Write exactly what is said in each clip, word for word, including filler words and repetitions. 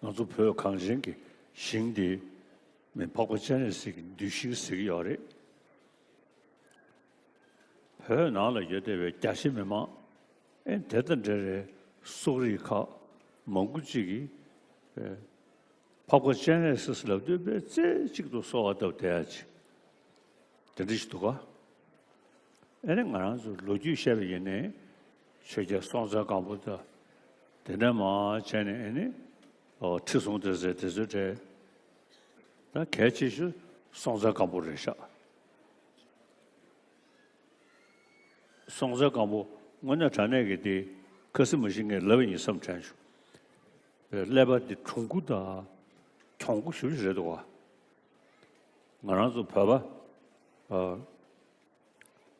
ང་ཚོ་བོད་གངས་ཅན་གྱི་ཞིང་འདི་མི་འཕགས་པ་སྤྱན་རས་གཟིགས་ཀྱི་གདུལ་ཞིང་ཟེར་གྱི་ཡོད་རེད། བོད་ནང་ལ་ཡོད་བསྡད་པའི་རྒྱ་ཆེ་མི་མང་ཨེ་དེ་དང་འབྲེལ་བའི་སོག་རིགས་ཁག་མང་པོ་ཅིག་གིས་ཨེ་འཕགས་པ་སྤྱན་རས་གཟིགས་ལབ་དུས་པའི་རྩེ་གཅིག་ཏུ་གསོལ་བ་བཏབ་བསྡད་ཡ་ཅིག་དེ་འདྲ་ཞིག་འདུག་ག་ཨེ་ནི་ང་རང་ཚོ་ལོ་རྒྱུས་བཤད་པ་ཡིན་ནའི་ཆོས་རྒྱལ་སྲོང་བཙན་སྒམ་པོ་དང་དེ་འདྲ་མང་བྱས་ནས་ཨེ་ནི་ཨོ་ཁྲི་སྲོང་ལྡེ་བཙན་དེ་ཚོའི་གྲས་ད་གལ་ཆེ་ཤོས་སྲོང་བཙན་སྒམ་པོ་རེད་ཤག་སྲོང་བཙན་སྒམ་པོ་དངོས་གནས་དྲང་གནས་ཀྱི་དེ་ཁ་སེང་མ་གཞི་ངས་ལབ་པ་ཡིན་བསམ་དྲན་བྱུང་། ཀླད་པ་འདི་གྲུང་པོ་དང་གྱོང་པོ་ཞེ་པོ་ཅིག་རེད་འདུག་ག་ང་རང་ཚོ་བོད་པ་ཨ་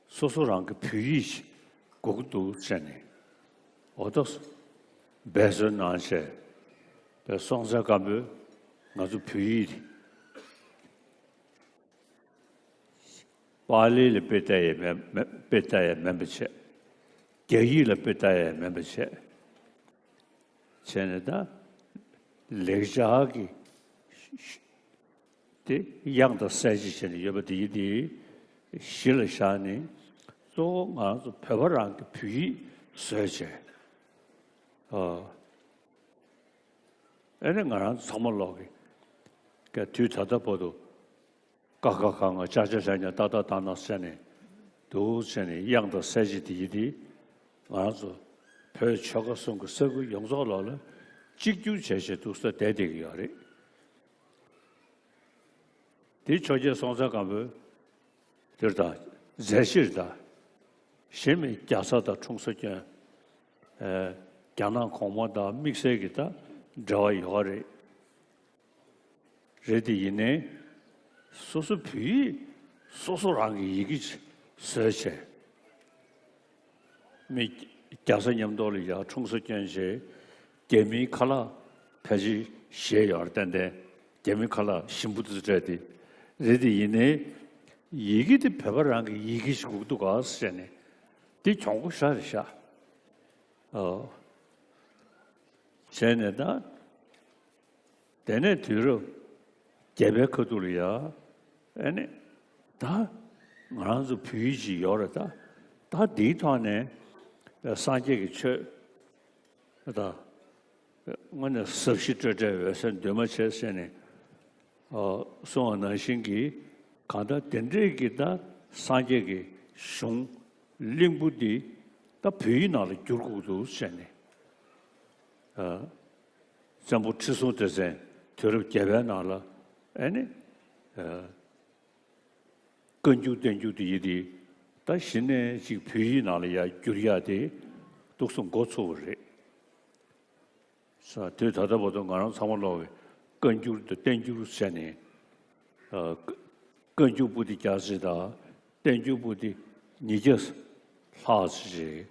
སོ་སོ་རང་གི་བོད་ཡིག་ཅིག་དགོས་ཀྱི་འདུག་ཟེར་ནས་འོ་ད་འབད་བརྩོན་གནང་བྱས་པའི་སྲོང་བཙན་སྒམ་པོས་ང་ཚོ་བོད་ཡིག་དེ། པཱ་ལི་ལ་དཔེ་ལྟ་ཡས་མེད་མེད་དཔེ་ལྟ་ཡས་མེད་པ་བྱས། རྒྱ་ཡིག་ལ་དཔེ་ལྟ་ཡས་མེད་པ་བྱས། བྱས་ནས་ད་ལེགས་སྦྱར་གྱི་དེ་དབྱངས་དང་གསལ་བྱེད་བྱས་ནས་ཡོད་པ་དེ་ཡིན་དེ་གཞི་ལ་བཞག་ནས་གཙོ་བོ་ང་ཚོ་བོད་པ་རང་གི་བོད་ཡིག་བཟོས་བྱས། ཨ་ཨེ་ནི་ང་རང་ཚོ་ཚང་མ་ལོག་གི་ག་དུས་ད་ལྟ་བར་དུ། ཀ་ཁ་ག་ང་ཅ་ཆ་ཇ་ཉ་ཏ་ཏ་ད་ན་ཟེར་ནས་འདུག་ཟེར་ནས་དབྱངས་དང་གསལ་བྱེད་དེ་ཡི་དེ་ང་རང་ཚོ་བོད་ཆོལ་ཁ་གསུམ་གྱི་ས་ཁུལ་ཡོངས་རྫོགས་ལོག་ལ་གཅིག་གྱུར་བྱས་བྱས་འདུག་ས་བསྡད་བསྡད་ཀྱི་ཡོད་རེད། དེ་ཆོས་རྒྱལ་སྲོང་བཙན་སྒམ་པོའི་དེར་དང་མཛད་ཕྱིར་དང་གཞན་མི་རྒྱ་བཟའ་དང་འཁྲུངས་ས་སྐྱོན། རྒྱ་ནག་གོང་མ་དང་དམིགས་བསལ་གྱི་ད་འབྲེལ་བ་ཡོད་རེད། རེད་དེ་ཡིན་ནའི་སོ་སོ་བོད་ཡིག་སོ་སོ་རང་གི་ཡི་གེ་ཅིག་བཟོས་བྱས། མི་རྒྱ་བཟའ་མཉམ་དུ་ལ་ཡར་འཁྲུངས་ས་སྐྱོན་བྱས། རྒྱ་མིའི་ཁ་ལག་ཕལ་ཆེར་བཞེས་ཡོད་རེད་ཏན་ཏན། རྒྱ་མིའི་ཁ་ལག་ཞིམ་པོ་དེ་ཚོ་སྤྲད་དེ། རེད་དེ་ཡིན་ནའི་ཡི་གེ་དེ་བོད་པ་རང་གི་ཡི་གེ་ཞིག་དགོས་འདུག་ག་ཟེར་ནས་དེ་གྱོང་པོ་ཞེ་དྲག་རེད་ཤག་ཨོ། བྱས་ནས་ད། དེ་ནས་དུས་རབས་བརྒྱད་པའི་ཁ་ཐུག་ལ་ཡ། ཨེ་ནི། ད། ང་རང་ཚོ་བོད་ཡིག་ཅིག་ཡོད་རེད་ད། ད་འདིའི་ཐོག་ནས། སངས་རྒྱས་ཀྱི་ཆོས། ད། དངོས་གནས་ཟབ་ཞི་སྤྲོས་བྲལ་འོད་གསལ་འདུས་མ་བྱས་ཟེར་ནས། ཨ། གསུངས་པ་ནང་བཞིན་གྱི། གང་ལྟར་དེ་འདྲས་ཀྱི་ད་སངས་རྒྱས་ཀྱི་གཞུང་། གླིང་བུ་འདི། ད་བོད་ཡིག་ནང་ལ་བསྒྱུར་དགོས་འདུག་ཟེར་ནས། ཨ། བཙན་པོ་ཁྲི་སྲོང་ལྡེ་བཙན་དུས་རབས་བརྒྱད་པའི་ནང་ལ་ཨེ་ནི། ཨ། བཀའ་འགྱུར་བསྟན་འགྱུར་དེ་ཡི་དེ་ད་གཞི་ནས་ཅིག་བོད་ཡིག་ནང་ལ་ཡར་བསྒྱུར་ཡག་དེ་འདུག་སེ་འགོ་ཚུགས་པ་རེད། ས་དུས་ད་ལྟ་བར་དུ་ང་རང་ཚང་མ་ལོག་གི་བཀའ་འགྱུར་དང་བསྟན་འགྱུར་ཟེར་ནས། ཨ། བཀའ་བཀའ་འགྱུར་པོ་ཏི་བརྒྱ་ཙམ་དང་བསྟན་འགྱུར་པོ་ཏི་ཉིས་བརྒྱ་ལྷག་ཙམ་ཞིག་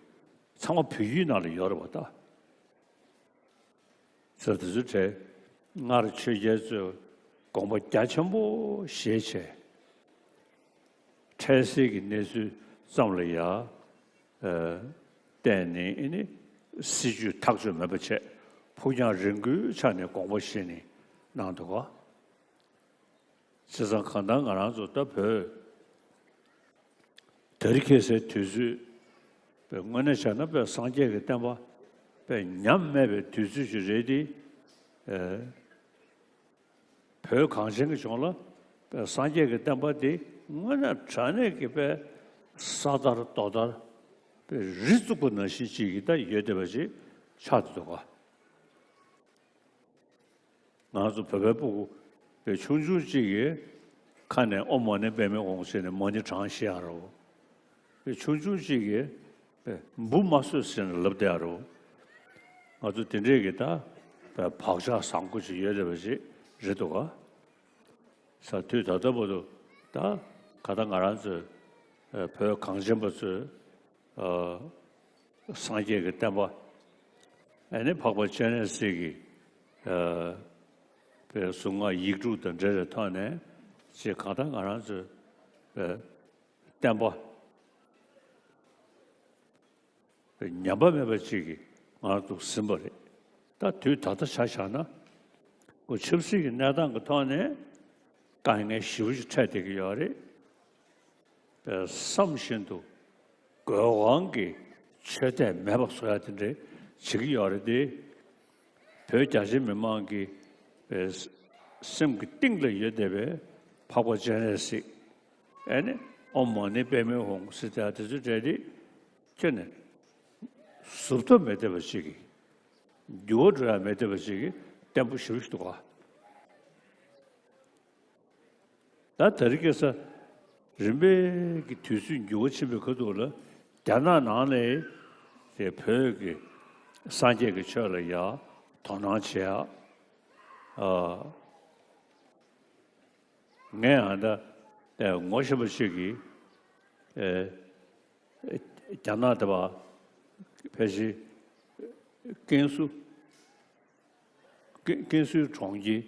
ཚང་མ་བོད་ཡིག་ནང་ལ་ཡོད་རེད་པ་ད། ས་དེ་ཚོའི་གྲས་སྔར་ཆོས་རྒྱལ་ཚོས་དགོངས་པ་རྒྱ་ཆེན་པོ་བཞེས་བྱས། འཕྲལ་སེལ་གྱི་གནས་ཚུལ་ཙམ་ལ་ཡ། ཨ། བརྟེན་ནས་ཨེ་ནི་སྲིད་བྱུས་ཐག་གཅོད་མེད་པ་བྱས། ཕུགས་རྒྱང་རིང་པོའི་ཆ་ནས་དགོངས་པ་བཞེས་ནས་གནང་འདུག་ག་བྱས་ཙང་གང་ལྟར་ང་རང་ཚོ་ད་བོད་དེ་རིང་ཁ་སང་དུས་ཚོད་དཔེ་དངོས་གནས་བྱས་ན་དཔེ་སངས་རྒྱས་ཀྱི་བསྟན་པ་དཔེ་ཉམས་དམས་པའི་དུས་ཚོད་ཅིག་རེད་དེ། ཨ། བོད་གངས་ཅན་གྱི་ལྗོངས་ལ་དཔེ་སངས་རྒྱས་ཀྱི་བསྟན་པ་དེ་དངོས་གནས་དྲང་གནས་ཀྱི་དཔེ་ས་དར་རྡོ་དར་དཔེ་རི་བཙུགས་པ་ནང་བཞིན་ཅིག་གི་ད་ཡོད་བསྡད་པ་ཅིག་ཆགས་བསྡད་འདུག་ག་ང་ཚོ་བོད་པའི་སྤུ་གུ་དཔེ་ཆུང་ཆུང་གཅིག་གིས་ཁ་ནས་ཨོཾ་མ་ཎི་པདྨེ་ཧཱུྃ་ཟེར་ནས་མ་ཎི་བགྲང་ཤེས་ཡ་རོ། དཔེ་ཆུང་ཆུང་གཅིག་གིས་དཔེ་འབུ་མ་གསོད་ཟེར་ནས་ལབ་བསྡད་ཡ་རོ། ང་ཚོ་དེ་འདྲས་ཀྱི་ད་དཔེ་བག་ཆགས་བཟང་པོ་ཅིག་ཡོད་བསྡད་པ་ཞིག་རེད་འདུག་ག་ས་དུས་ད་ལྟ་བར་དུ་ད་ག་ད་ང་རང་ཚོའི་བོད་གངས་ཅན་པ་ཚོས། ཨ། སངས་རྒྱས་ཀྱི་བསྟན་པ། ཨ་ནི་འཕགས་པ་སྤྱན་རས་གཟིགས་ཀྱི། ཨ། པའི་གཟུངས་སྔགས་ཡིག་དྲུག་དང་འབྲེལ་བའི་ཐོག་ནས་ཅེས་གང་ལྟར་ང་རང་ཚོའི། ཨ། བསྟན་པ་ཉམས་པ་མེད་པ་ཅིག་གི་ང་རང་ཚོ་ཟིན་པ་རེད། ད་དུས་ད་ལྟ་ཆ་བཞག་ན། ཁོ་ཆབ་སྲིད་ཀྱི་གནས་སྟངས་ཀྱི་ཐོག་ནས་དཀའ་ངལ་ཞེ་པོ་ཅིག་འཕྲད་བསྡད་ཀྱི་ཡོད་རེད། བསམ་བཞིན་དུ་དགོས་དབང་གིས་ཆོས་དད་མེད་པ་བཟོ་ཡ་དེ་འདྲ་བྱེད་ཀྱི་ཡོད་རེད་དེ། བོད་རྒྱ་ཆེ་མི་མང་གི་སེམས་ཀྱི་གཏིང་ལ་ཡོད་བསྡད་པའི་འཕགས་པ་སྤྱན་རས་གཟིགས། ཨེ་ནི་ཨོཾ་མ་ཎི་པདྨེ་ཧཱུྃ་ཟེར་ཡ་དེ་ཚོའི་གྲས་དེ་ཁྱོན་ནས་ཟུབ་ཐབས་མེད་བསྡད་པ་ཅིག་གིས། འགྱུར་བ་འགྲོ་ཡ་མེད་བསྡད་པ་ཅིག་གིས་བརྟན་པོ་ཞེ་པོ་ཞིག་འདུག་ག་ད་དེ་རིང་ཁ་སང་རིམ་པས་ཀྱི་དུས་ཚོད་འགྱུར་བ་ཕྱིན་པའི་ཁ་ཐུག་ལ། རྒྱ་ནག་ནང་ནས་དེ་བོད་ཀྱི་སངས་རྒྱས་ཀྱི་ཆོས་ལ་ཡ་དོ་སྣང་བྱེད་ཡ། ཨ། ངས་ཨ་ད་ངོ་ཤེས་པ་ཞིག་གིས། ཨེ། རྒྱ་ནག་དེ་བ་ཕལ་ཆེར་ཀན་སུའུ། ཀན་ཀན་སུའུ་གྲོང་ཁྱེར་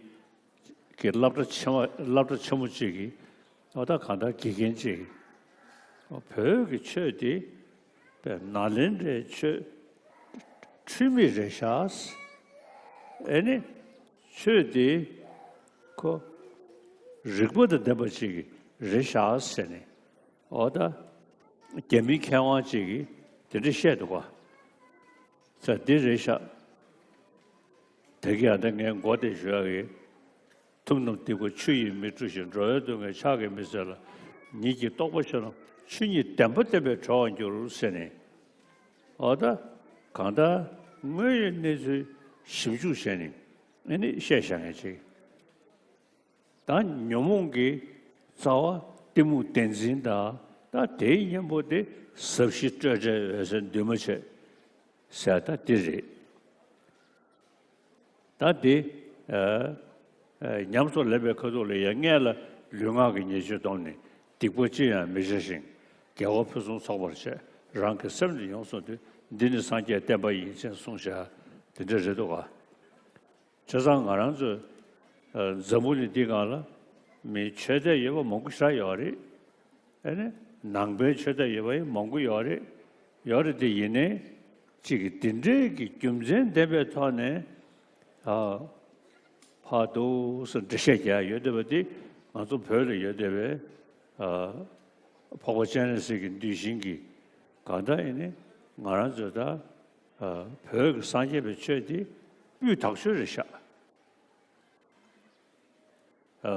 གྱི་སློབ་གྲྭ་ཆེ་བ་སློབ་གྲྭ་ཆེན་མོ་གཅིག་གི་ཨོ་ད་གང་ལྟར་དགེ་རྒན་གཅིག་གིས་བོད་ཀྱི་ཆོས་དེ་དཔེ་ནཱ་ལེནྡྲའི་ཆོས་འཁྲུལ་མེད་རེད་ཤག་ཨེ་ནི་ཆོས་དེ་ཁོ་རིག་པ་དང་ལྡན་པ་ཅིག་རེད་ཤག་ཟེར་ནས། འོ་ད། རྒྱ་མིའི་མཁས་དབང་ཅིག་གིས་དེ་འདྲ་བཤད་འདུག་ག་ས་འདི་རེད་ཤག་དེ་ག་ཡང་ད་ངས་མགོ་དེ་ཞུ་ཡག་གི། ཐུབ་རྣམས་སྡིག་པ་ཆུ་ཡིས་མི་འཁྲུ་ཞིང་། འགྲོ་བའི་སྡུག་བསྔལ་ཕྱག་གིས་མི་སེལ་ལ། ཉིད་ཀྱི་རྟོགས་པ་ཆོད་ན་ཆོས་ཉིད་བདེན་པ་བསྟན་པས་གྲོལ་བར་འགྱུར་ཟེར་ནས། འོ་ད། གང་ལྟར་དངོས་ཡོད་གནས་ཚུལ་ཞིབ་འཇུག་བྱས་ནས་ཨ་ནི་བཤད་བཞག་མཁན་ཅིག་ད་ཉོན་མོངས་ཀྱི་རྩ་བ་གཏི་མུག་བདེན་འཛིན་དང་ད་དེའི་གཉེན་པོ་དེ་ཟབ་ཞི་སྤྲོས་བྲལ་འོད་གསལ་འདུས་མ་བྱས་ཟེར་ད་འདི་རེད། ད་འདི་ཨ་ཨ་ཉམས་སུ་ལེན་པའི་ཁ་ཐུག་ལ་ཡང་སྔོན་ལ་ལུས་ངག་གི་ཉེས་སྤྱོད་སྡོམ་ནས་སྡིག་པ་ཅི་ཡང་མི་བྱ་ཞིང་། དགེ་བ་ཕུན་སུམ་ཚོགས་པར་བྱས། རང་གི་སེམས་ནི་ཡོངས་སུ་འདུལ། འདི་ནི་སངས་རྒྱས་བསྟན་པ་ཡིན་ཅེས་གསུངས་བཞག་དེ་འདྲ་རེད་འདུག་ག་བྱས་ཙང་ང་རང་ཚོ་ཨ་འཛམ་བུ་གླིང་འདི་སྒང་ལ་མི་ཆོས་དད་ཡོད་པ་མང་པོ་ཞེ་དྲག་ཡོད་རེད། ཨ་ནི་ནང་པའི་ཆོས་དད་ཡོད་པ་ཡང་མང་པོ་ཡོད་རེད། ཡོད་རེད་དེ་ཡིན་ནའི་གཅིག་གིས་འདི་འདྲའི་གི་རྒྱུ་མཚན་ལྡན་པའི་ཐོག་ནས་ཨ་ཕར་འདུག་སེ་འགྲེལ་བཤད་རྒྱག་ཡ་ཡོད་བསྡད་པ་འདི་ང་ཚོ་བོད་ལ་ཡོད་བསྡད་པའི་ཨ་འཕགས་པ་སྤྱན་རས་གཟིགས་ཀྱི་གདུལ་ཞིང་གི་གང་ལྟར་ཡིན་ནའི་ང་རང་ཚོ་ད། ཨ་བོད་ཀྱི་སངས་རྒྱས་པའི་ཆོས་འདི་སྤུས་དག་ཤོས་རེད་ཤག་ཨ་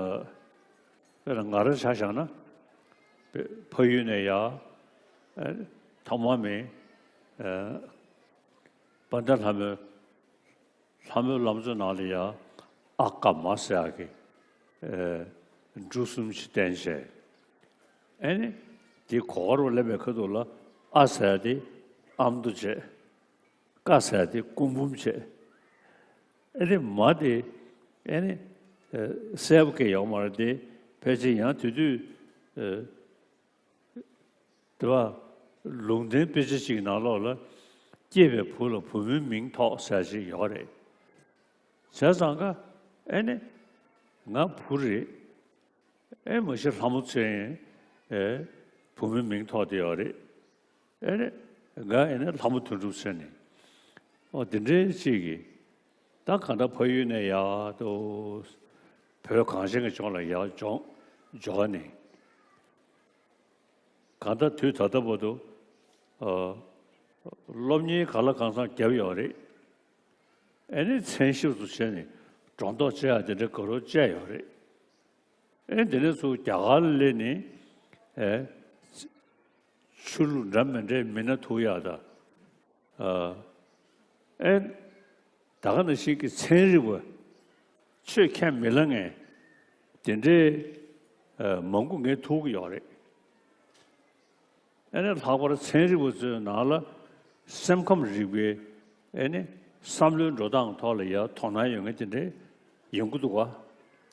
དཔེར་ན་ང་རང་ཆ་བཞག་ན་ཕ་ཡུལ་ནས་ཡར་ཨ་ཐོག་མ་མེད་ཨ་དཔལ་ལྡན་ལྷ་མོའི་ལྷ་མོའི་ལམ་གཙོ་ནང་ལ་ཡར་ཨ་ཀ་མ་ཟེར་ཡག་གི་ཨ་འབྲུ་གསུམ་ཞིག་བསྟན་བྱས། ཨ་ནི་དེ་གོ་བར་སླེབས་པའི་ཁ་ཐུག་ལ་ཨ་ཟེར་ཡག་དེ་ཨ་མདོ་བྱས། ཀ་ཟེར་ཡག་དེ་སྐུ་འབུམ་བྱས། ཨ་ནི་མ་དེ་ཨ་ནི་ཨ་གསལ་པོ་སྐད་ཡོད་མ་རེད་དེ། ཕལ་ཆེར་ཡང་དེ་དུས་ཨ་དེ་བ་ལུང་བསྟན་དཔེ་ཆ་ཅིག་ནང་ལོགས་ལ་སྐྱེས་པའི་བུ་ལ་བུ་མོའི་མིང་ཐོགས་ཟེར་ཅིག་ཡོད་རེད། བྱས་ཙང་ཀ་ཨེ་ནི་ང་བུ་རེད། ཨེ་མ་གཞི་ལྷ་མོ་མཚོན་ཨེ་བུ་མོའི་མིང་ཐོགས་བསྡད་ཡོད་རེད། ཨེ་ནི་ང་ཨེ་ནི་ལྷ་མོ་དོན་གྲུབ་མཚོན་ནས། ཨོ་དེ་འདྲའི་ཅིག་གིས་ད་གང་ལྟར་ཕ་ཡུལ་ནས་ཡར་དུ་བོད་གངས་ཅན་གྱི་ལྗོངས་ལ་ཡར་འབྱོར་འབྱོར་ནས། གང་ལྟར་དུས་ད་ལྟ་བར་དུ་ཨ་སློབ་གཉེར་གང་ལ་གང་འཚམ་བརྒྱབ་ཡོད་རེད། ཨེ་ནི་མཚན་ཞབས་སུ་བྱས་ནས་སྒྲོ་འདོགས་བཅད་ཡག་དེ་འདྲ་དགའ་རབ་བཅད་ཡོད་རེད། ཨེ་དེ་ནས་ཚུར་རྒྱ་གར་ལ་སླེབས་ནས་ཨེ་ཆོས་ལུགས་འདྲ་མི་འདྲའི་མི་སྣ་ཐུག་ཡག་དང་། ཨ་ཨེ་ད་ག་ནང་བཞིན་གྱི་ཚན་རིག་པ་ཆོས་ཁས་མི་ལེན་མཁན་དེ་འདྲའི་ཨ་མང་པོ་ངས་ཐུག་གི་ཡོད་རེད། ཨེ་ནི་ལྷག་པར་ཚན་རིག་པ་ཚོའི་ནང་ལ་སེམས་ཁམས་རིག་པའི་ཨེ་ནི་བསམ་བློའི་འགྲོ་སྟངས་ཐོག་ལ་ཡང་དོ་སྣང་ཡོད་མཁན་དེ་འདྲའི་ཡོང་གི་འདུག་ག་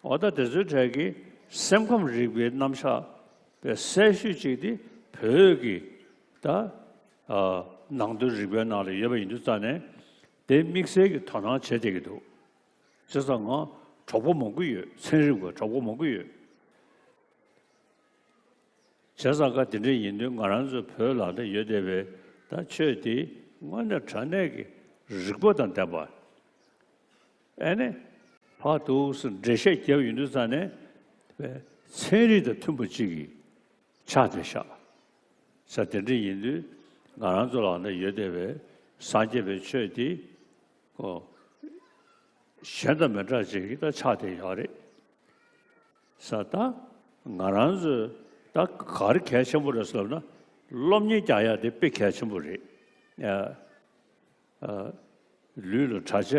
འོ་ད་དེ་ཚོའི་གྲས་ཀྱི་སེམས་ཁམས་རིག་པའི་རྣམ་གཞག་པའི་གསལ་ཤོས་གཅིག་དེ་བོད་ཀྱི་ད་ཨ་ནང་དོན་རིག་པའི་ནང་ལ་ཡོད་པ་ཡིན་དུས་ཙང་ནས་དེ་དམིགས་བསལ་གྱི་དོ་སྣང་བྱེད་བསྡད་ཀྱི་འདུག་བྱས་ཙང་ང་གྲོགས་པོ་མང་པོ་ཡོད། ཚན་རིག་པ་གྲོགས་པོ་མང་པོ་ཡོད། བྱས་ཙང་ཀ་དེ་འདྲ་ཡིན་དུས་ང་རང་ཚོ་བོད་ལ་ད་ཡོད་བསྡད་པའི་ད་ཆོས་དེ་དངོས་གནས་དྲང་གནས་ཀྱི་རིག་པ་དང་ལྡན་པ། ཨེ་ནི། ཕར་འདུག་སེ་འགྲེལ་བཤད་བརྒྱབ་ཡོང་དུས་ཙང་ནས་ཚན་རིག་དང་མཐུན་པ་ཅིག་གི་ཆགས་བསྡད་ཤག་ས། དེ་འདྲ་ཡིན་དུས་ང་རང་ཚོ་ལ་ནི་ཡོད་བསྡད་པའི་སངས་རྒྱས་པའི་ཆོས་དེ་ཨོ་གཞན་དང་མི་འདྲ་ཅིག་གི་ད་ཆགས་བསྡད་ཡོད་རེད་ས། ད་ང་རང་ཚོས་ད་ག་རེ་གལ་ཆེན་པོ་རེད་ཟེར་ལབ་ན། སློབ་གཉེར་རྒྱག་ཡ་དེ་དཔེ་གལ་ཆེན་པོ་རེད། ཨ། ལུས་ལ་གྲྭ་ཆས་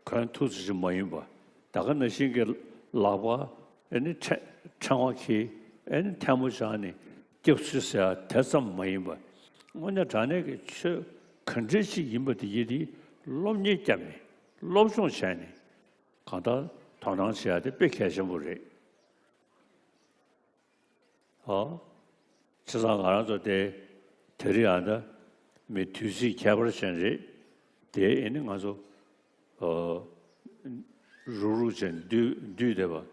གོན་ཐུབ་ཚོད་ཅིག་མ་ཡིན་པ། ད་ག་ནང་བཞིན་གྱི་ལག་པ་ཨེ་ནི་ཕྲེང་ཕྲེང་བ་འཁྱེར་ཨེ་ནི་ཐལ་མོ་སྦྱར་ནས་སྐྱབས་སུ་ཟེར་ཡ་དེ་ཙམ་མ་ཡིན་པ། དངོས་གནས་དྲང་གནས་ཀྱི་ཆོས་ག་འདྲ་ཅིག་ཡིན་པ་དེ་ཡིན་དེ་སློབ་གཉེར་བརྒྱབ་ནས་སློབ་སྦྱོང་བྱས་ནས་གང་ལྟར་དོ་སྣང་བྱེད་ཡ་དེ་དཔེ་གལ་ཆེན་པོ་རེད། ཨོ། བྱས་ཙང་ང་རང་ཚོ་དེ་དེ་རིང་ཨ་ད་མི་དུས་ཚིགས་ཁྱད་པར་ཅན་རེད། དེ་ཨེ་ནི་ང་ཚོ་ཨོ་རུག་རུག་ཅན་འདུས་འདུས་བསྡད་པ།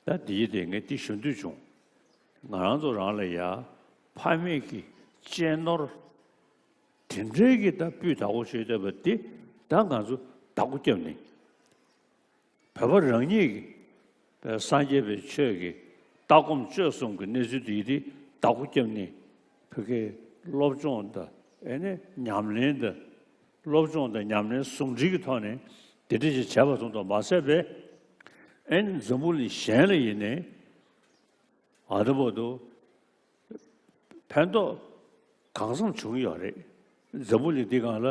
ད་འདི་ཡི་དེ་ངས་འདི་ཞུ་འདོད་བྱུང་། ང་རང་ཚོ་རང་ལ་ཡ་ཕ་མེས་ཀྱི་གཅེས་ནོར་དེ་འདྲའི་གི་ད་སྤུས་དག་པོ་བྱས་བསྡད་པ་འདི་ད་ང་ཚོ་བདག་པོ་བརྒྱབ་ནས། བོད་པ་རང་ཉིད་ཀྱི་སངས་རྒྱས་པའི་ཆོས་ཀྱི་ལྟ་སྒོམ་སྤྱོད་གསུམ་གྱི་གནས་ཚུལ་དེ་ཡིན་དེ་བདག་པོ་བརྒྱབ་ནས་བོད་སྐད་སློབ་སྦྱོང་དང་ཨེ་ནས་ཉམས་ལེན་དང་སློབ་སྦྱོང་དང་ཉམས་ལེན་ཟུང་འབྲེལ་གྱི་ཐོག་ནས་དེ་འདྲ་ཞིག་བྱས་པ་ཙམ་དུ་མ་ཟད་པའི་ཨེ་ནས་འཛམ་བུ་གླིང་གཞན་ལ་ཡིན་ནའི་ཨ་ད་བར་དུ་ཕན་ཐོགས་གང་འཚམ་བྱུང་ཡོད་རེད། འཛམ་བུ་གླིང་འདི་སྒང་ལ་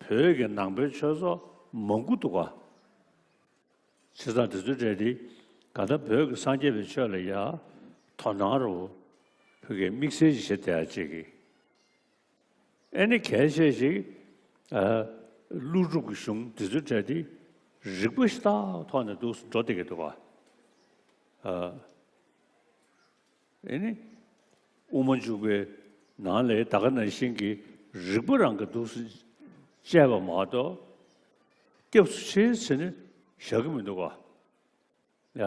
བོད་ཀྱི་ནང་པའི་ཆོས་ཚོགས་མང་པོ་འདུག་ག་བྱས་ཙང་དེ་ཚོའི་གྲས་དེ་ག་ད་བོད་ཀྱི་སངས་རྒྱས་པའི་ཆོས་ལ་ཡ་དོ་སྣང་རུ་བོད་ཀྱི་དམིགས་བསལ་ཞིག་བྱེད་བསྡད་ཡ་ཅིག་གི་ཨེ་ནི་གལ་ཆེ་ཞིག་ཨ་ཀླུ་སྒྲུབ་ཀྱི་གཞུང་དེ་ཚོའི་གྲས་དེ་རིག་པ་ཞེ་དྲག་ཐོག་ནས་འདུག་འགྲོ་བསྡད་ཀྱི་འདུག་ག་ཨ། ཨེ་ནི། དབུ་མ་འཇུག་པའི་ནང་ལས་ད་ག་ནང་བཞིན་གྱི་རིག་པ་རང་གི་འདུག་སེ་བཅད་པ་མ་གཏོགས། སྐྱབས་སུ་མཆི་ཟེར་ནས་བཞག་གི་མི་འདུག་ག་ཡ།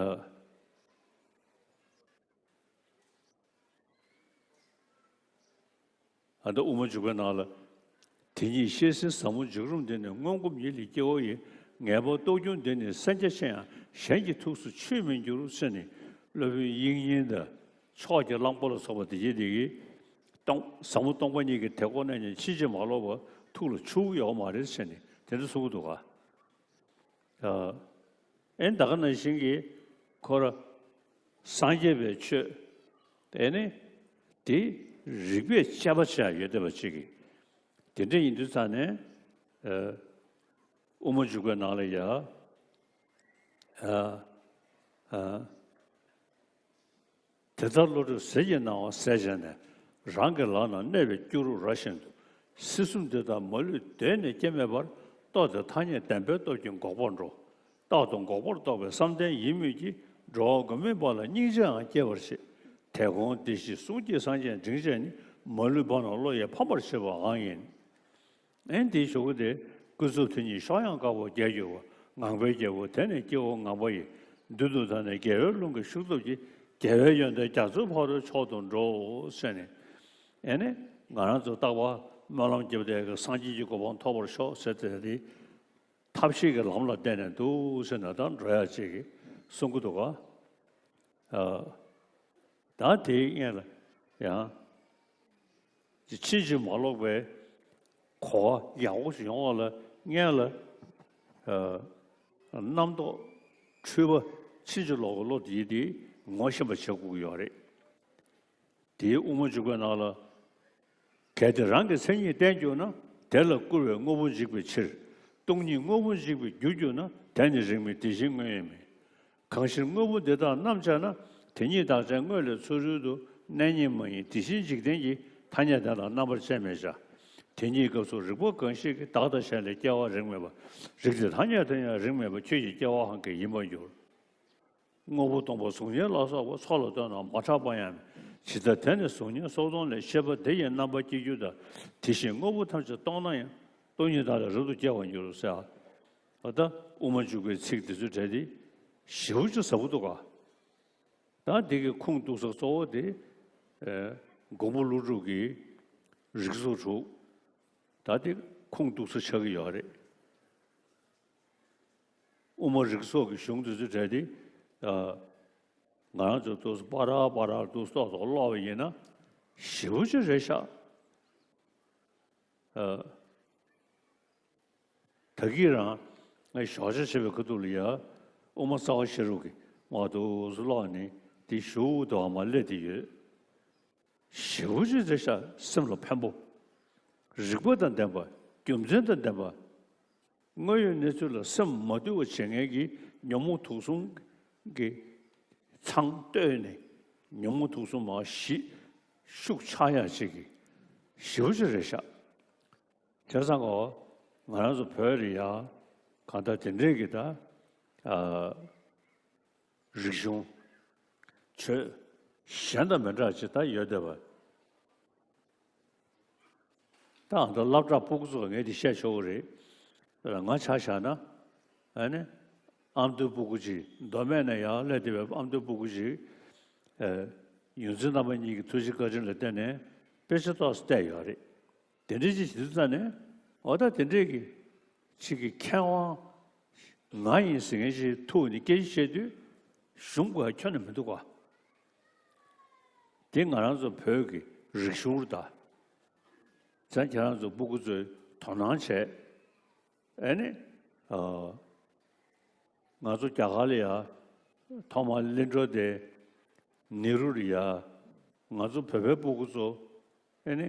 ཨ་ད་དབུ་མ་འཇུག་པའི་ནང་ལ། དེ་ཉིད་ཤེས་ཟིན་ཟབ་མོ་འཇུག་རུམ་འདི་ནི། སྔོན་གོམས་ཡིད་ལ་སྐྱེ་བོ་ཡི། ངེས་པར་རྟོགས་འགྱུར་འདི་ནི་སེམས་རྒྱ་ཆེ་ཡང་། གཞན་གྱི་ཐུགས་སུ་ཆུད་མི་འགྱུར་ཟེར་ནས་སློབ་དཔོན་དབྱིག་གཉེན་དང་ཕྱོགས་ཀྱི་གླང་པོ་ལ་སོགས་པ་དེ་བཞིན་དེ་གིས་སྟོང་ཟབ་མོ་སྟོང་པ་ཉིད་ཀྱི་དེ་ཁོ་ན་ཉིད་ཕྱིན་ཅི་མ་ལོག་པ་ཐུགས་ལ་ཆུད་ཡོད་མ་རེད་ཟེར་ནས་དེ་འདྲ་གསུང་གི་འདུག་ག་ཨེ་ད་ག་ནང་བཞིན་གྱི་ཁོ་ར་སངས་རྒྱས་པའི་ཆོས་དེ་ནི་དེ་རིག་པས་དཔྱད་པ་བྱས་ཡོད་བསྡད་པ་ཅིག་གིས་དེ་འདྲ་ཡིན་དུས་ཙང་ནས་ཨ་དབུ་མ་འཇུག་པའི་ནང་ལ་ཡ་ཨ་ཨ། དེ་ལྟར་བློ་གྲོས་ཟིལ་གྱིས་གནང་བ་ཟད་བྱས་ནས། རང་གི་ལག་ན་གནས་པའི་སྐྱུ་རུ་ར་བཞིན་དུ། སྲིད་གསུམ་འདི་དག་མ་ལུས་གདོད་ནས་སྐྱེ་མེད་པར། རྟོགས་ཏེ་ཐ་སྙད་བདེན་པའི་སྟོབས་ཀྱིས་འགོག་པར་འགྲོ། རྟག་ཏུ་འགོག་པར་རྟོགས་པའི་བསམ་གཏན་ཡིད་མོས་ཀྱིས། འགྲོ་བ་མགོན་མེད་པ་ལ་སྙིང་རྗེའང་སྐྱེ་བར་བྱེད། དེ་དགོངས་འདི་ཞེས་གསུང་གཅིག་སངས་རྒྱས་འབྲིང་བཅས་ནི། མ་ལུས་བར་ན་བློ་ཡིས་ཕམ་པར་བྱེད་པའང་ཡིན། ཨེ་འདིའི་གཞུག་གུ་དེ་ཀུན་རྫོབ་དེ་ཉིད་གཤོག་ཡངས་དཀར་པོ་རྒྱལ་གྱུར་པ། ངང་པའི་རྒྱལ་པོ་དེ་ནི་སྐྱེ་བོ་ངང་པ་ཡི། མདུན་དུ་བདར་ནས་རྒྱལ་བའི་ཀླུང་གི་ཤུགས་སྟོབས་ཀྱིས། རྒྱལ་བའི་ཡོན་ཏན་རྒྱ་མཚོའི་ཕ་རོལ་མཆོག་ཏུ་འགྲོ་ཟེར་ནས། ཨེ་ནི་ང་རང་ཚོ་རྟག་པར་སྨོན་ལམ་རྒྱབ་བསྡད་ཀྱི་སངས་རྒྱས་ཀྱི་གོ་འཕང་ཐོབ་པར་ཤོག་ཟེར་དེ་དེ་ཐབས་ཤེས་ཀྱི་ལམ་ལ་བརྟེན་ནས་འདུག་ཟེར་ནས་ད་འགྲོ་ཡ་ཅིག་གསུང་གི་འདུག་ག་ཨ། ད་དེའི་སྔོན་ལ་ཡང་། ཕྱིན་ཅི་མ་ལོག་པའི་གོ་བ་ཡག་པོ་ཞིག་ཡོང་བ་ལ་སྔོན་ལ། ཨ། རྣམ་རྟོག་འཁྲུལ་པ་ཕྱིན་ཅི་ལོག་གི་བློ་དེ་དེ་ངོ་ཤེས་པ་བྱེད་དགོས་ཀྱི་ཡོད་རེད། དེའི་དབུ་མ་འཇུག་པའི་ནང་ལ། གལ་ཏེ་རང་གི་མཚན་ཉིད་བསྟན་གྱུར་ན། དེ་ལ་སྐུར་བས་དངོས་པོ་འཇིག་པའི་ཕྱིར། སྟོང་ཉིད་དངོས་པོ་འཇིག་པར་འགྱུར་གྱུར་ན། དེ་ནི་རིགས་མེད་དེ་བཞིན་དངོས་ཡོད་མིན། གང་ཕྱིར་དངོས་པོ་འདི་དག་རྣམ་སྦྱར་ན། དེ་ཉིད་བདག་ཅན་དངོས་ལས་ཚུར་རོལ་དུ། གནས་རྙེད་མ་ཡིན་དེ་བཞིན་འཇིག་རྟེན་གྱི། ཐ་སྙད་དེ་ལ་རྣམ་པར་དཔྱད་མི་བྱ། དེ་ཉིད་སྐབས་སུ་རིག་པ་གང་ཞིག་གིས། བདག་དང་གཞན་ལས་སྐྱེ་བ་རིགས་མེད་པ། རིགས་དེ་ཐ་སྙད་དུ་ཡང་རིགས་མེད་པ། ཁྱོད་ཀྱི་སྐྱེ་བའང་གང་ཡིན་པར་འགྱུར། དངོས་པོ་སྟོང་པ་གཟུགས་བརྙན་ལ་སོགས་པ། ཚོགས་ལ་ལྟོས་ན་མ་ཆགས་པ་ཡང་མིན། ཇི་ལྟར་དེ་ནི་གཟུགས་བརྙན་སོགས་སྟོང་ལས། ཤེས་པ་དེ་ཡིས་རྣམ་པར་སྐྱེ་འགྱུར་ལྟར། དེ་བཞིན་དངོས་པོ་ཐམས་ཅད་སྟོང་ན་ཡང་། སྟོང་ཉིད་བདག་ལས་རབ་ཏུ་སྐྱེ་བར་འགྱུར་ཟེར། ད་ལྟ་དབུ་མ་འཇུག་པའི་ཚིག་འདི་ཚོའི་གྲས་དེ་ཞེ་པོ་ཅིག་ཟབ་པོ་འདུག་ག་ད་འདི་གི་ཁུངས་གཏུགས་ས་གཙོ་བོ་དེ་ཨེ་མགོན་པོ་ཀླུ་སྒྲུབ་ཀྱི་རིགས་ཚོགས་དྲུག་ད་དེ་ཁུངས་གཏུགས་ས་ཆགས་ཀྱི་ཡོད་རེད། དབུ་མ་རིགས་ཚོགས་ཀྱི་གཞུང་དེ་ཚོ་གྲས་དེ། ཨ། ང་རང་ཚོ་ཏོག་ཙམ་པ་ར་པ་ར་ཏོག་ཙམ་ཏོག་ཙམ་ཀློག་པ་ཡིན་ན་ཞེ་པོ་ཅིག་རེད་ཤག་ཨ། ད་གིན་རང་ངས་ཞོགས་ཇ་བྱེད་པའི་ཁ་ཐུག་ལ་ཡ། དབུ་མ་རྩ་བ་ཤེས་རབ་ཀྱི་མར་ཏོག་ཙམ་ཀློག་ནས་དེ་ཞུ་འདུག་པ་མར་སླེབས་བསྡད་ཡོད། ཞེ་པོ་ཅིག་རེད་ཤག་སེམས་ལ་ཕན་པོ། རིག་པ་དང་ལྡན་པ། རྒྱུ་མཚན་དང་ལྡན་པ། དངོས་ཡོད་གནས་ཚུལ་ལ་སེམས་མ་དུལ་བ་བྱེད་མཁན་གྱི་ཉོན་མོངས་དུག་གསུམ་གྱི་ཚང་བཏོན་ནས། ཉོན་མོངས་དུག་གསུམ་མར་ཞི་ཤུགས་ཆག་ཡག་ཅིག་གི་ཞེ་པོ་ཅིག་རེད་ཤག་བྱས་ཙང་ཀོ། ང་རང་ཚོ་བོད་ལ་ཡ་གང་ལྟར་དེ་འདྲས་ཀྱི་ད། ཨ། རིག་གཞུང་། ཆོས། གཞན་དང་མི་འདྲ་ཅིག་ད་ཡོད་བསྡད་པ། ད་ཨ་མདོ་སློབ་གྲྭ་སྤུ་གུ་ཚོ་ངས་འདི་བཤད་ཆོག་གི་རེད། ང་ཆ་བཞག་ན། ཨ་ནི། ཨ་མདོའི་སྤུ་གུ་ཅིག་མདོ་སྨད་ནས་ཡར་སླེབས་བསྡད་པའི་ཨ་མདོའི་སྤུ་གུ་ཅིག་ཨ། ཡོངས་འཛིན་རྣམ་པ་གཉིས་ཀྱི་ཐུགས་རྗེ་བཀའ་དྲིན་ལ་བརྟེན་ནས་དཔེ་ཆ་ཏོག་ཙམ་བལྟས་ཡོད་རེད། དེ་འདྲ་ཅིག་བྱེད་དུས་ཙ་ནས། འོ་ད་དེ་འདྲས་ཀྱི་ཅིག་གི་མཁས་དབང་ང་ཡིན་ཟེར་མཁན་ཞིག་ཐུག་ནས་སྐད་ཆ་བཤད་དུས་ཞུམ་དགོས་ཡ་ཁྱོན་ནས་མི་འདུག་ག་དེ་ང་རང་ཚོ་བོད་ཀྱི་རིག་གཞུང་རེད་ད། བྱས་ཙང་ཁྱེད་རང་ཚོ་སྤུ་གུ་ཚོས་དོ་སྣང་བྱས། ཨ་ནི། ཨ། ང་ཚོ་རྒྱ་གར་ལ་ཡ་ཐོག་མར་གླིང་བྲོ་དེ་ནེ་རུ་ལ་ཡ། ང་ཚོ་བོད་པའི་སྤུ་གུ་ཚོ། ཨ་ནི།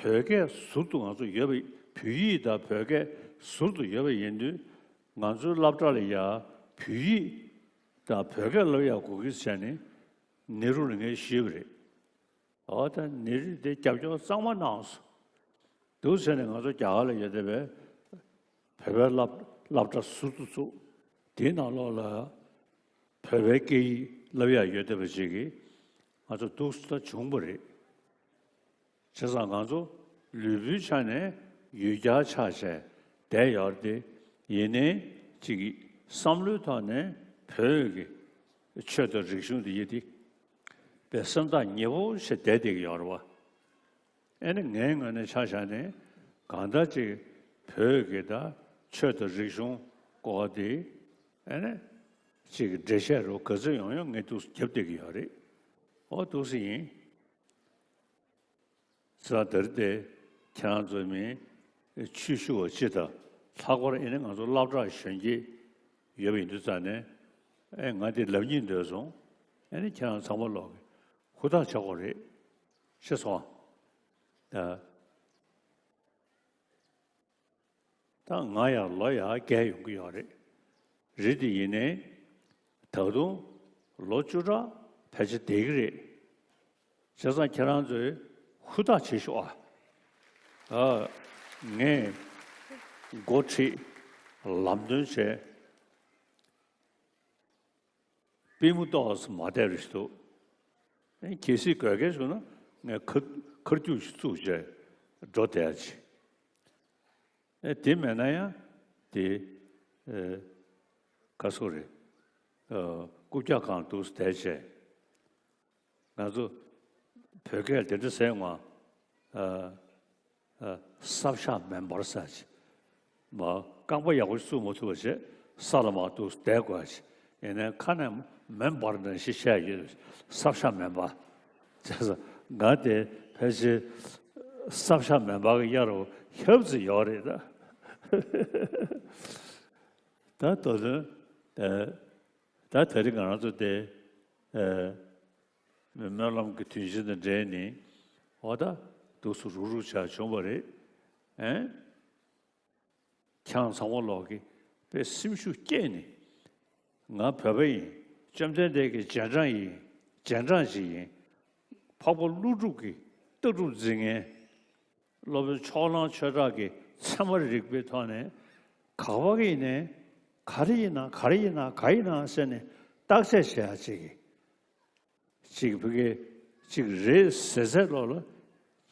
བོད་སྐད་ཟུར་དུ་ང་ཚོ་ཡོད་པ། བོད་ཡིག་དང་བོད་སྐད་ཟུར་དུ་ཡོད་པ་ཡིན་དུས། ང་ཚོའི་སློབ་གྲྭ་ལ་ཡ་བོད་ཡིག་དང་བོད་སྐད་སློབ་ཡག་གོ་སྐབས་བྱས་ནས་ནེ་རུ་ལ་ངས་ཞུས་པ་རེད། འོ་ད་ནེ་རུས་དེ་རྒྱབ་སྐྱོར་གཙང་མ་གནང་སོང་། འདུག་ཟེར་ནས་ང་ཚོ་རྒྱ་གར་ལ་ཡོད་བསྡད་པའི་བོད་པའི་སློབ་སློབ་གྲྭ་ཟུར་དུ་བཙུགས། དེའི་ནང་ལོགས་ལ་བོད་པའི་སྐད་ཡིག་སློབ་ཡག་ཡོད་བསྡད་པ་ཅིག་གིས་ང་ཚོ་འདུག་སེ་ད་བྱུང་བ་རེད། བྱས་ཙང་ང་ཚོ་ལུས་པོའི་ཆ་ནས་ཡུལ་གྱར་ཆགས་བྱས་བསྡད་ཡོད་རེད་དེ། ཡིན་ནའི་ཅིག་གིས་བསམ་བློའི་ཐོག་ནས་བོད་ཀྱི་ཆོས་དང་རིག་གཞུང་འདི་ཡིན་ཏེ། པའི་སེམས་ཐག་ཉེ་པོ་བྱས་བསྡད་བསྡད་ཀྱི་ཡོད་རེད་བ། ཨ་ནི་ངའི་ངོས་ནས་ཆ་བཞག་ནས་གང་ལྟར་ཅིག་བོད་ཀྱི་ད་ཆོས་དང་རིག་གཞུང་སྐོར་དེ། ཨ་ནི་ཅིག་འགྲེལ་བཤད་རོ་ག་ཚོད་ཡོང་ཡོང་ངས་འདུག་སེ་རྒྱབ་བསྡད་ཀྱི་ཡོད་རེད། ཨོ་འདུག་སེ་ཡིན། ས་དེར་དེ་ཁྱེད་རང་ཚོ་མི་ཆོས་ཞུ་བ་སྤྱི་དང་། ལྷག་པར་ཨེ་ནི་ང་ཚོ་སློབ་གྲྭ་གཞོན་སྐྱེས་ཡོད་པ་ཡིན་དུས་ཙང་ནས། ཨེ་ང་འདི་ལབ་སྙིང་འདོད་སོང་། ཨེ་ནི་ཁྱེད་རང་ཚང་མ་ལོག་གི་ཧུར་ཐག་བྱེད་དགོས་རེད། ཤེས་སོང་ཨ། ད་ད་ང་ཡང་ལོ་ཡར་རྒས་ཡོང་གི་ཡོད་རེད། རེད་དེ་ཡིན་ནའི་ད་དུང་ལོ་བཅུ་ཕྲག་ཕལ་ཆེར་བསྡད་ཀྱི་རེད། བྱས་ཙང་ཁྱེད་རང་ཚོས་ཧུར་ཐག་བྱེད་ཤོག་ཨ། ཨ། ངས་འགོ་ཁྲིད། ལམ་སྟོན་བྱས། པུས་མོ་ཏོག་ཙམ་མ་བདེ་བ་ཞིག་འདུག་ཨེ་གལ་སྲིད་དགོས་གལ་བྱུང་ན་ངས་ཁ་ཁར་རྒྱུག་ཞིག་བཙུགས་བྱས་འགྲོ་བསྡད་ཡ་ཅིག་ཨེ་དེ་མེད་ན་ཡང་དེ། ཨེ་ག་སོ་རེད། ཨ། རྐུབ་བཀྱག་སྒང་འདུག་བསྡད་བྱས། ང་ཚོ་བོད་སྐད་དེ་འདྲ་ཟེར་ཡོང་ང་། ཨ། ཨ། སྲབ་ཞག་མེ་འབར་ཟེར་ཅིག་མ་རྐང་པ་ཡག་པོ་ཞིག་བཙུགས་མ་ཐུབ་པ་བྱས་ས་ལ་མར་འདུག་བསྡད་དགོས་ཅིག་ཡིན་ནའི་ཁ་ནས་མེ་འབར་ནང་བཞིན་བཤད་ཡོད། སྲབ་ཞག་མེ་འབར། བྱས་ཙང་ང་དེ་ཕལ་ཆེར་སྲབ་ཞག་མེ་འབར་གྱི་གཡག་རུ་ཧབ་ཙམ་ཡོད་རེད་ད། ད་དོ་དོན། ཨ། ད་དེ་རིང་ང་རང་ཚོ་དེ། ཨ། སྨོན་ལམ་གྱི་དུས་ཆེན་དང་འབྲེལ་ནས་འོ་ད་འདུག་སེ་རུག་རུག་བྱས་བྱུང་བ་རེད། ཨེ། ཁྱེད་རང་ཚང་མ་ལོག་གིས་དཔེ་སེམས་ཤུགས་བསྐྱེད་ནས། ང་བོད་པ་ཡིན། བཅོམ་ལྡན་འདས་ཀྱི་རྗེས་འབྲང་ཡིན། རྗེས་འབྲང་ཅིག་ཡིན། འཕགས་པ་ཀླུ་སྒྲུབ་ཀྱི་ལྟ་གྲུབ་འཛིན་མཁན། སློབ་དཔོན་ཕྱོགས་གླང་ཆོས་གྲགས་ཀྱི་ཚད་མ་རིག་པའི་ཐོག་ནས་ག་པར་ཡིན་ནའི་ག་རེ་ཡིན་ན་ག་རེ་ཡིན་ན་ག་ཡིན་ན་ཟེར་ནས་བརྟག་དཔྱད་བྱེད་ཡ་ཅིག་གི། ཅིག་བུ་གའི་ཅིག་རེད་ཟེར་ཚད་ལོག་ལ་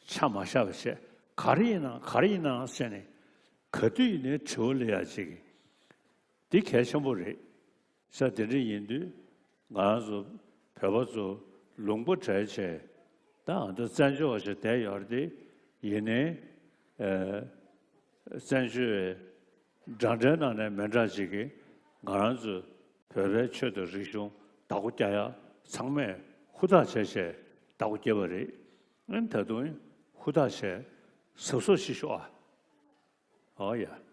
ཆ་མ་བཞག་པ་བྱས། ག་རེ་ཡིན་ན་ག་རེ་ཡིན་ན་ཟེར་ནས་ག་དུས་ཡིན་ནའི་དྲི་བ་སླེབས་ཡ་ཅིག་གི། འདི་གལ་ཆེན་པོ་རེད། ས་དེ་འདྲ་ཡིན་དུས་ང་རང་ཚོ་བོད་པ་ཚོ་ལུང་པ་བྲལ་བྱས་ད་ཨ་མདོ་བཙན་བྱོལ་བ་ཞིག་བསྡད་ཡོད་རེད་དེ། ཡིན་ནའི་ཨ་བཙན་བྱོལ་བའི་འདྲ་འདྲའི་ནང་ནས་མི་འདྲ་ཅིག་གི་ ང་རང་ཚོའི་བོད་པའི་ཆོས་དང་རིག་གཞུང་བདག་པོ་རྒྱག་ཡ་ཚང་མས་ཧུར་ཐག་བྱས་བྱས་བདག་པོ་བརྒྱབ་པ་རེད། ཨ་ནི་ད་དུང་ཧུར་ཐག་བྱས་གཟབ་གཟབ་ཞིག་ཤོག་ཨ། ཨོ་ཡ།